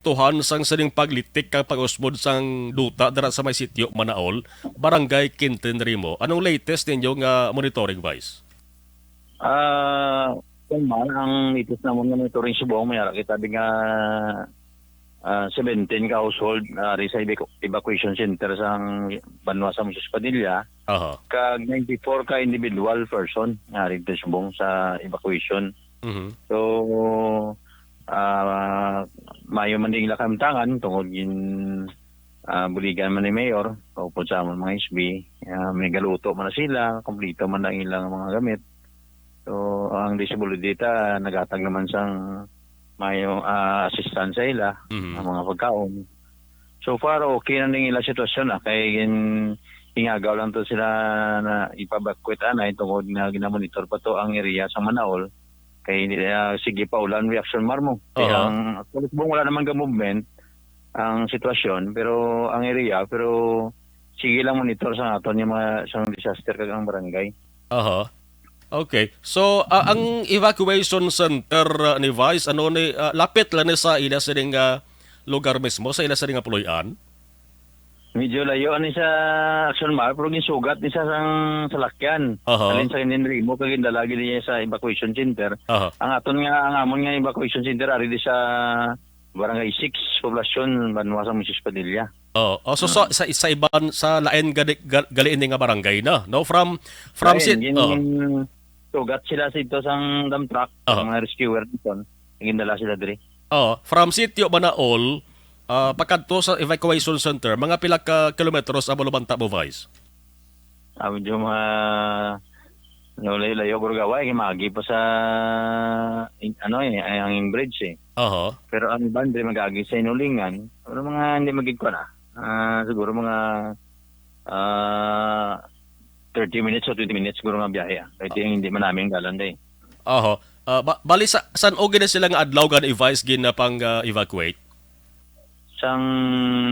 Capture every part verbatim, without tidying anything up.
epektuhan sang sining paglitik kag pag-usbod sang duta dira sa may sitio Manaol, Barangay Quintin Rimo. Anong latest ninyo nga monitoring, Vice? Ah, Kuan man, ang latest namon nga monitoring subong, may ara kita di nga, ah, seventeen ka household ari sa evacu-, evacuation center sang banwa sa Moses Padilla, Aha. Kag ninety-four ka individual person nga ari subong sa evacuation. Mhm. So, ah, maayo man din ila kahamtangan tungod gin, ah, buligan man ni Mayor, kaupod sa amon mga S B, ah, may galuto man na sila, kompleto man ang ilang mga gamit. So, ang D S W D ta naghatag naman sang maayo, ah, assistance sa ila, Mhm. ang mga pagkaon. So far, okay na ning ila sitwasyon, ah, kay gin-, ingagaw lang to sila na ipabakwit anay tungod nga ginamonitor pa to ang area sa Manaol. Kay, ah, sige pa ulan, reaction marmo. Kay Aha. ang actually, subong wala naman ka movement ang sitwasyon, pero ang area, pero sige lang monitor sa aton yung mga, sa disaster kag ang barangay. Aha. Okay. So, ah, ang evacuation center, ah, ni Vice, ano ni, ah, lapit lang ni sa ila sining, ah, lugar mismo, sa ila sining nga puloy-an? Medyo layo ni sa Action Mar, pero ginsugat ni sa sang salakyan. Aha. Alin sa Quintin Rimo, kag gindala gid niya sa evacuation center. Aha. Ang aton nga, ang amon nga evacuation center, ari di sa Barangay six, Poblacion, Banwa sa Moses Padilla. Oh, oh, so sa, sa, sa iban, sa lain gali, gal-, gali ini nga barangay na, no? From, from Lain, sit-, gin-, oh. Sugat sila sa ito sang dump truck, Aha. Mga rescuer dito, gindala sila diri. Oh, from Sitio Manaol, ah, pakadto sa evacuation center, mga pila ka kilometros ang malubanta mo, Vice? Ah, medyo ma-, no, layo-layo, pero gaway, magi pa sa, in-, ano eh, ay, ang bridge eh. Aha. Pero ang iban, diri magagi sa Inulingan, pero mga hindi magigko na. Ah, siguro mga, ah, thirty minutes o twenty minutes siguro nga biyahe, ah. Kahit yung hindi man namin dalan, day. Aha. Ah, ba-, bali sa, san-o gid na sila nga adlaw gan i-Vice gin na pang, ah, evacuate? Sang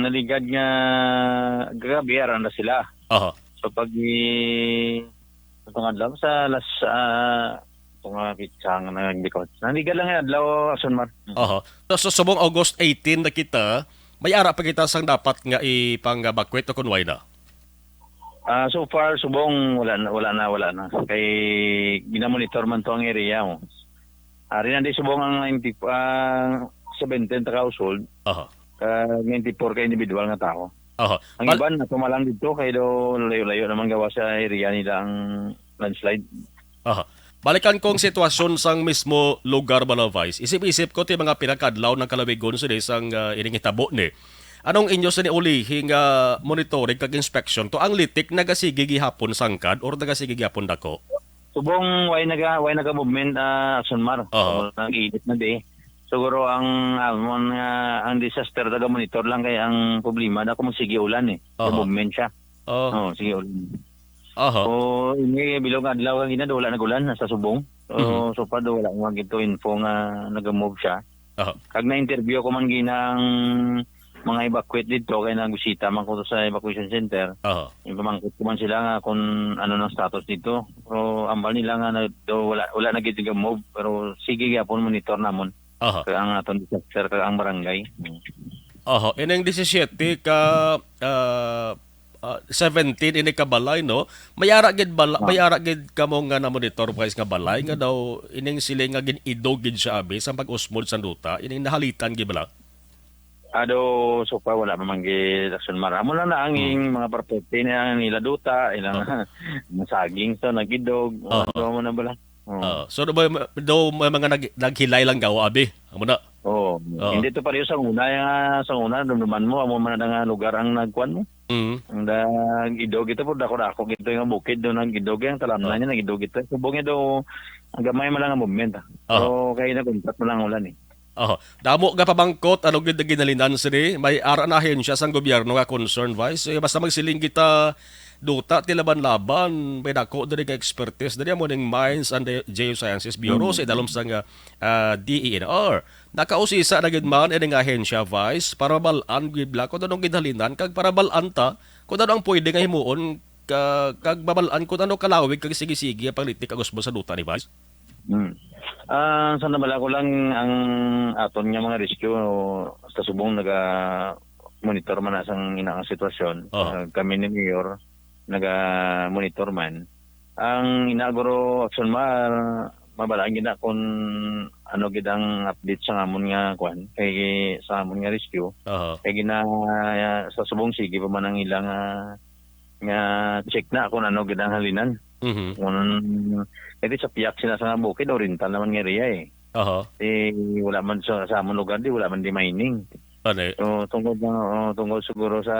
naligad nga gabi, ara na sila. Aha. So, pag i-, itong adlaw, sa las, ah, itong, ah, pitsang na nagbikot. Naligad lang yung adlaw, Action Mar. Mm. Aha. So, so, subong August eighteen na kita, may ara pa kita sang dapat nga ipang-evacuate o kun way na? Ah, so far, subong, wala na, wala na, wala na. Kay ginamonitor man to ang area, oh. Ari na di subong ang ninety, ah, seventeen ka household, Aha. Kag ninety-four ka individual nga tao. Aha. Ang Bal- iban, natumalang dito, kay do layo-layo naman gawa sa area nila ang landslide. Aha. Balikan ko ang sitwasyon sang mismo lugar, Bala Vice. Isip-isip ko, ti mga pinakadlaw ng kalawigon sini sang, ah, ining hitabo ni. Anong inyo sini ulihi nga monitoring kag inspection to ang litik nagasigi gihapon sangkad or nagasigi gihapon dako? Subong way naga-, way naga-movement, ah, Action Mar. Aha. So, nag-init na di. Siguro ang, ah, amon nga, ang disaster taga monitor lang kay ang problema na kung magsige ulan eh. Aha. Nag-movement siya. Oh. Oh, sige ulan. Aha. O, ini bilog adlaw kag ina, wala nag-ulan, nasa subong. So, Mhm. so far, wala ko gito info nga nag-move siya. Aha. Kag na-interview ko man gina ang mga evacuate dito, kay nagbisita man ko to sa evacuation center. Aha. Yung pamangkot ko man sila nga kung ano nang status dito. Pero ambal nila nga na, daw wala, wala na gid nga move, pero sige gyapon monitor namon. Aha. Kag ang aton disaster, kag ang barangay. Aha. Ining disisiete ka, ah, ah, seventeen ini ka balay, no? May ara gid bala-, Ah. may ara gid kamo nga na-monitor, guys, nga balay nga daw ining siling nga gin-idog gid siya, abi, sa pag-usmod sa duta, ining nahalitan gid bala? Ado, so far, wala pa man gid, Action Mar. Amo lang na ang Hmm. ing mga property na ang nila duta, ilang Oh. mga saging to, nagidog, o Oh. ano mo na bala. Oh. Oh. So, do ba, do may mga nag-, naghilay lang gawa, abi? Amo na. Oo. Oo. Hindi to pareho sa una, yung, ah, sa una, dumduman mo, amo man na nga lugar ang nagkuan mo. Mm. Ang nag-idog ito po, dako-dako ito yung bukid, doon nag-idog yung talamnan Oh. niya, nag-idog ito. Subong niya daw, ang gamay man lang ang movement, ah. Oo. So, kaya na-contract mo lang ang ulan, eh. Oh, damo nga pamangkot, ano gid ang ginhalinan sini? May ara na ahensya sang gobyerno nga concern, Vice. Eh, basta magsiling kita, duta ti laban-laban, may dako diri nga expertise diri, amo ning Mines and the Geosciences Bureau Mm. sa idalom sang, ah, D E N R. Nakausisa na gid man ining ahensya, Vice, para mabal-an gid bala kung anong ginhalinan kag para bal-an ta kung ano ang pwede nga himuon ka, kag mabal-an kung ano kalawig kag sige-sige ang paglitik kag usbon sa duta ni Vice. Hmm. Ah, sa nabala ko lang, ang aton nga mga rescue sa subong naga-monitor man na sang ina nga sitwasyon. Oh. Ah, kami ni Mayor, naga-monitor man. Ang ina guro, Action Mar, mabalaan gid na kung ano gid ang update sa amon nga kwan, kay sa amon nga rescue. Aha. Kay gina-, sa subong sige pa man ang ilang, ah, nga check na kung ano gid ang halinan. Mhm. Kung, kay sa piyak sila sa nga bukid, oriental naman nga area eh. Aha. Eh, wala man sa, sa amon lugar di, wala man di mining. Ano eh? So, tungod na, oh, tungod siguro sa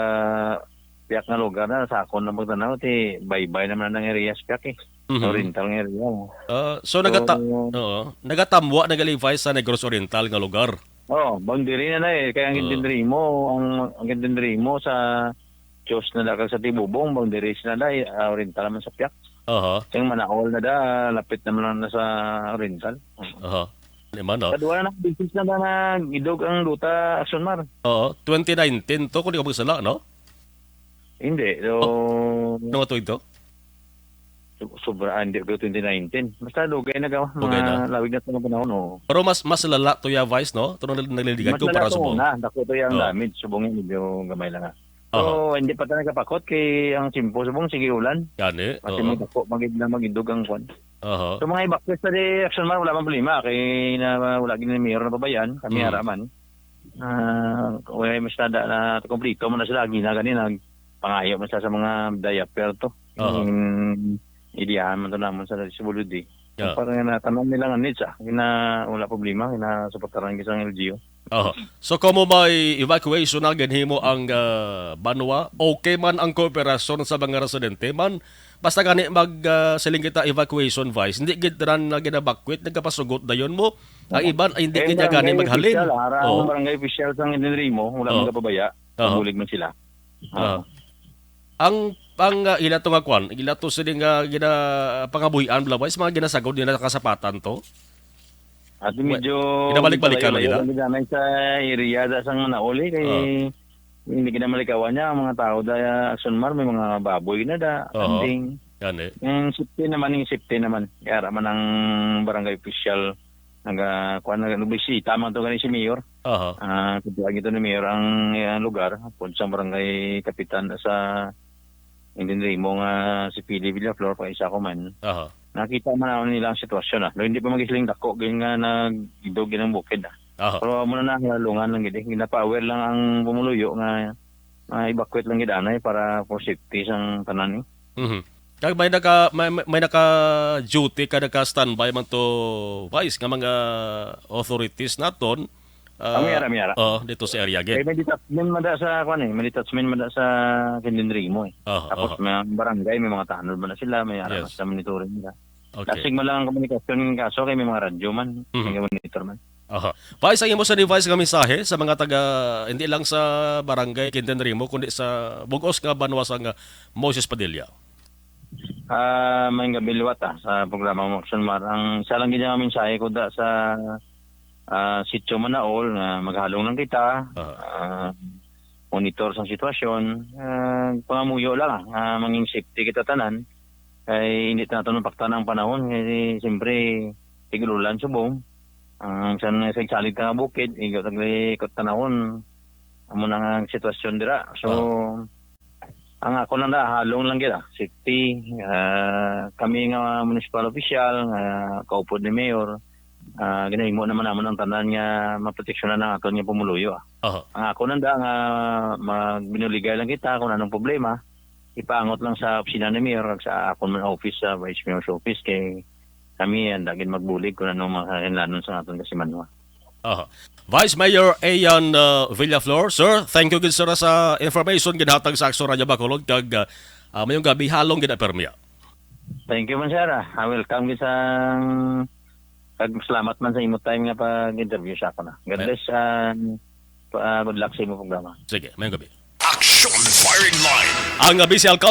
piyak nga lugar na, sa akon na pagtanaw, ti baybay naman ang area sa piyak eh. Mhm. Oriental nga area. Ah, so, nagata-, So, oo. Nagatamwa, nagalibay sa Negros Oriental nga lugar. Oh, boundary na na eh. Kaya ang Oo. Intindrimo, ang, ang Intindrimo sa Diyos na da kag sa Tibubong, boundaries na da, eh, ah, oriental man sa piyak. Aha. Sing Manaol na da, lapit naman lang na sa oriental. Aha. Di man, no? Kadwa na, business na da na idog ang duta, Action Mar. Oo, twenty nineteen to, kung di ko magsala, no? Hindi, so, Oh. Ano nga tuig to? so-, sobra, ah, hindi ko twenty nineteen. Basta dugay na ka, Dugay mga na. lawig na to nga panahon, oo. Pero mas, mas lala to ya, Vice, no? Ito nang nag-, nagliligad Mas ko lala para sa to buong. Una, dako to yung Oo. damage. Subong yung medyo gamay lang, ah. Aha. So, hindi pa tayo kapakot kay ang simpo subong, sige ulan. Gani, Kasi oo. magdako, magid lang, magidog ang kwan. Aha. So, mga evacuees na di, Action Mar, wala man problema. Kay na, wala gini ni Mayor na babayan, kami Mm. ara man. Ah, wala mas nada na kompleto man na sila. Gina gani, nagpangayo man sila sa mga diaper to. Aha. Yung ideahan man to naman sa W D. Yeah. Para nga natanan nila nga needs, ah. Gina, wala problema, ginasuportaran gid sa L G U. Aha. So, kamo may evacuation na ginhimo ang, ah, banwa, okay man ang kooperasyon sa mga residente man, basta gani mag, ah, siling kita evacuation, Vice, hindi gid tanan na ginabakwit, nagkapasugot dayon mo. Ang Oo. iban ay hindi Eh, gid niya gani barangay maghalin. Official, ah, ang Oo. barangay official sa Intinrimo, wala Oo. man kapabaya. Oo. Bulig man sila. Oo. Ah. Ang, ang, ah, ila to nga kwan, ila to sini nga gina-, pangabuhian, bala, Vice, mga ginasagod nila nakasapatan to? At Wa-, medyo ginabalik-balikan na nila? Layo-layo lang gid sa area da sang Manaol, eh, kay Ah. hindi gid na malikawan niya ang mga tao da, Action Mar, may mga baboy na da, Oo. Kanding. Gani. Yung safety naman, yung safety naman. Kaya ra man ang barangay official, naga-, kuwan, nagbisita man to gani si Mayor. Aha. Ah, kung ito ni Mayor ang, ang lugar, kung sa barangay kapitan sa Intinrimo nga si P D Villaflor, pa isa ko man. Aha. Nakita man naman nila ang sitwasyon, ah. Though hindi pa magisiling dako, gid nga nagidog gid ang bukid, ah. Aha. Pero amo na nahalungan lang gid, eh. Ginapower lang ang pumuluyo nga, nga evacuate lang gid anay para for safety sang tanan, eh. Mhm. Kag may naka, may, may, may naka-duty ka, naka-standby man to, Vice, nga mga authorities naton, Ah, may ara, may ara. Oh, dito sa area gid. Kay may detachment man da sa, kwan eh, may detachment man da sa Intinrimo eh. Oh, Tapos oh. May barangay, may mga tanod man na sila, may ara Yes. man sa monitoring nila. Okay. Lasig man lang ang komunikasyon ng kaso kay may mga radyo man, Mhm. may monitor man. Aha. Vice, ang imo sa device nga mensahe sa mga taga, hindi lang sa barangay Intinrimo, kundi sa bugos nga banwa sa nga Moises Padilla? Ah, may gabi liwat, ah, sa programa mo, Action Mar. Ang isa lang gid nga mensahe ko da sa, ah, Sitio Manaol nga maghalong lang kita, Aha. ah, monitor sa sitwasyon, ah, pangamuyo lang, ah, mangin safety kita tanan. Kay hindi ta nato mapaktan ang panahon, kay siyempre, tigululan subong. Ang sa, sa salig ta nga bukid, igo taglikot tanawon. Amo na nga ang sitwasyon dira. So, Aha. ang ako lang na, halong lang gid, ah. Safety, ah, kami nga municipal official, nga kaupod ni Mayor, ah, ginahimo naman naman ang tanan nga maproteksyonan ang aton nga pumuluyo, ah. Aha. Ang ako lang da nga magbinuligay lang kita kung anong problema, ipaangot lang sa opisina ni Mayor kag sa akon man office, sa Vice Mayor's office, kay kami ang dagin magbulig kung anong mga kinahanglanon sa aton kasimanwa. Aha. Vice Mayor Ian, uh, Villaflor, sir, thank you gid, sir, sa information ginhatag sa Aksyon Radyo Bacolod kag, uh, uh, mayong gabi, halong gid na permi. Thank you man, sir, ah. Ah, welcome gid sa, kag salamat man sa imo time nga pag-interview sa akon, ah. God Ay- bless and, uh, good luck sa imo programa. Sige, mayong gabi. Action Firing Line. Ang, uh, Vice Alcalde